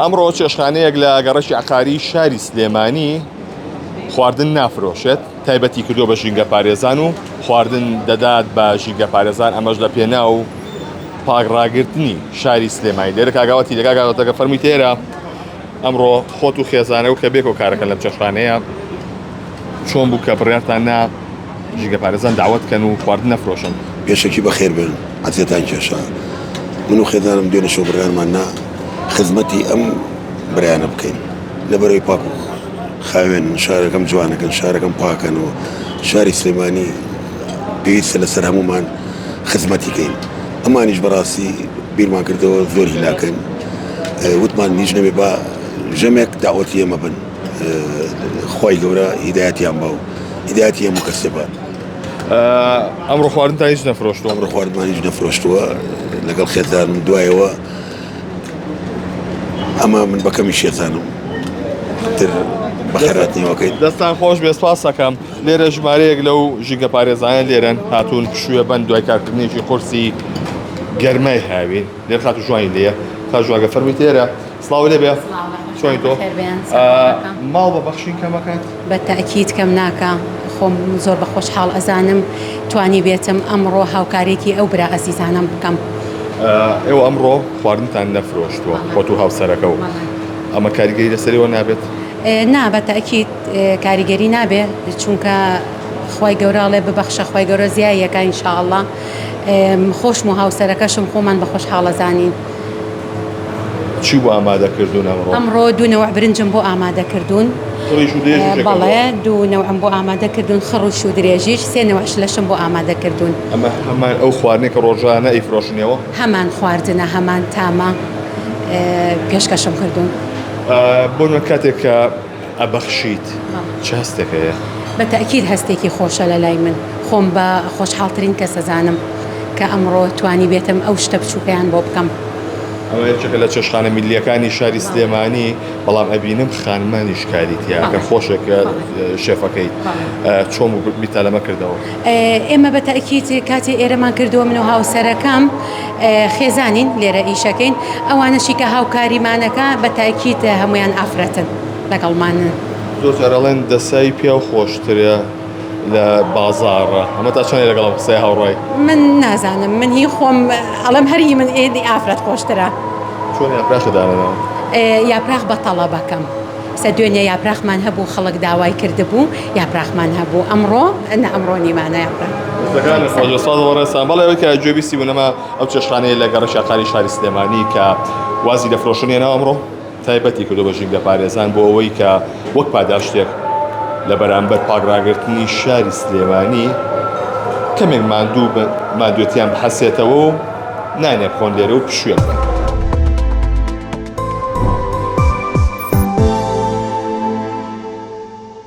ئەمڕۆ چێشتخانەیەک لە گەڕەکی عەقاری شاری سلێمانی خواردن نافرۆشێت، تایبەتی کردووە بە ژینگەپارێزان و خواردن دەدات بە ژینگەپارێزان، ئەمەش لە پێناو پاک ڕاگرتنی شاری سلێمانی. لێرە کاگاوەتی لە کاگاوەتەکە فەرمووی تێرە ئەمڕۆ خۆت و خێزانە و کە بێکۆ کارەکەن لەم چێشتخانەیە چۆن بوو کە بڕیارتان نا ژینگەپارێزان داوەت کەن و خواردن نەفرۆشن؟ پێشەکی بەخێر بێن عەزیەتان کێشا. من و خێزانم دوێنێ شەو بڕیارمان نا خزمەتی ئەم برایانە بکەین لەبەرەوەی پاک و خاوێنن شارەکەم جوانەکەن شارەکەم پاکەن و شاری سلێمانی پێویستە لەسەر هەمومان خزمەتی کەین ئەمانیش بەڕاستی بیرمان کردەوە زۆر هیلاکن وتمان هیچ نەبێ با ژەمێک داوەتی ئێمە بن خوای گەورە هیدایەتیان با و هیدایەتی هەموو کەسێ بات. ئەمڕۆ خواردنتان هیچ نەفرۆشتووە؟ ئەمڕۆ خواردمان هیچ نەفرۆشتووە لەگەڵ خێزانم دوایەوە ئەمە من بە کەمی شێزانم تر بەخێراتنیەوەکەی دەستان خۆش بێ سپاس ئەکەم لێرە ژمارەیەک لەو ژینگە پارێزانە لێرەن هاتوون پشووە بەن دوای کارکردنێکی قورسی گەرمای هاوین لێر خاتوو ژوانی لێیە خاتوو ژوانگە فەرمووی تێرە سڵاو لێ بێ چۆنی تۆ ماڵ بە بەخشین کەمەکات؟ بە تەئکید کەم ناکا خۆم زۆر بە خۆشحاڵ ئەزانم توانی بێتم ئەمڕۆ هاوکارێکی ئەو برا ئەزیزانەم بکەم. ئێوە ئەمڕۆ خواردنتان نەفرۆشتووە خۆت و هاوسەرەکە و ئەمە کاریگەری لەسەر ئێوە نابێت؟ نا بە تەئکید کاریگەری نابێت چونکە خوای گەورە ئەڵێ ببەخشە خوای گەورە زیای ئەکا ان شاء اللە خۆشم و هاوسەرەکەشم خۆمان بە خۆشحاڵ ئەزانین. چی بۆ ئامادە کردوون ئەمڕۆ؟ ئەمڕۆ دوو نەوع برنجم بۆ ئامادە کردوون. خڕیش و درێژیش کردووە؟ بەڵێ دوو نەوعم بۆ ئامادە کردوون خڕیش و درێژیش، سێ نەوع شلەشم بۆ ئامادە کردوون. ئەمە هەمان ئەو خواردنەی کە ڕۆژانە ئەیفرۆشنەوە؟ هەمان خواردنە، هەمان تامە پێشکەشم کردوون. بۆ نموونە کاتێک کە ئەبەخشیت چ هەستێک هەیە؟ بە تەئکید هەستێکی خۆشە لە لای من، خۆم بە خۆشحاڵترین کەس ئەزانم کە ئەمڕۆ توانیبێتم ئەو شتە بچووکەیان بۆ بکەم. ئەمە یەکێکە لە چێشتخانە میللییەکانی شاری سلێمانی، بەڵام ئەبینم خانمانیش کاری تیا ئەکەن، خۆشە کە شێفەکەی چۆن بوو بیرتان لەمە کردەوە؟ ئێمە بە تەئکید کاتێ ئێرەمان کردووە من و هاوسەرەکەم خێزانین لێرە ئیشەکەین، ئەوانەشی کە هاوکاریمانەکە بە تەئکید هەموویان ئافرەتن لەگەڵمانن. زۆر جار ئەڵێن دەسای پیاو خۆشترە لە بازاڕ، ئەمە تا چەندێ لەگەڵ ئەم قسەیە هاوڕای؟ من نازانم من هی خۆم ئەڵێم هەر هی من ئێدی ئافرەت خۆشترە. چۆن یاپراخ دانەناوە؟ یاپراخ بە تەڵەبەکەم سە دوێنێ یاپراخمان هەبوو خەڵک داوای کردبوو یاپراخمان هەبوو ئەمڕۆ نا ئەمڕۆ نیمانە یاپراخ. دەستەکانت خۆش بێت سپاس بۆ بەڕێزتان. بەڵێ ئەوەی کە گوێبیستی بوون ئەمە ئەو چێشتخانەیە لە گەڕەکی عەقاری شاری سلێمانی کە وازی لە فرۆشتن هێناوە ئەمڕۆ تایبەتی کردووە بە ژینگەپارێزان بۆ ئەوەی کە وەک پاداشتێک لە بەرامبەر پاکڕاگرتنی شاری سلێمانی کەمێک ماندوو ماندوێتیان بحەسێتەوە و نانێک بخۆن لێرە و پشوویەک بکەن.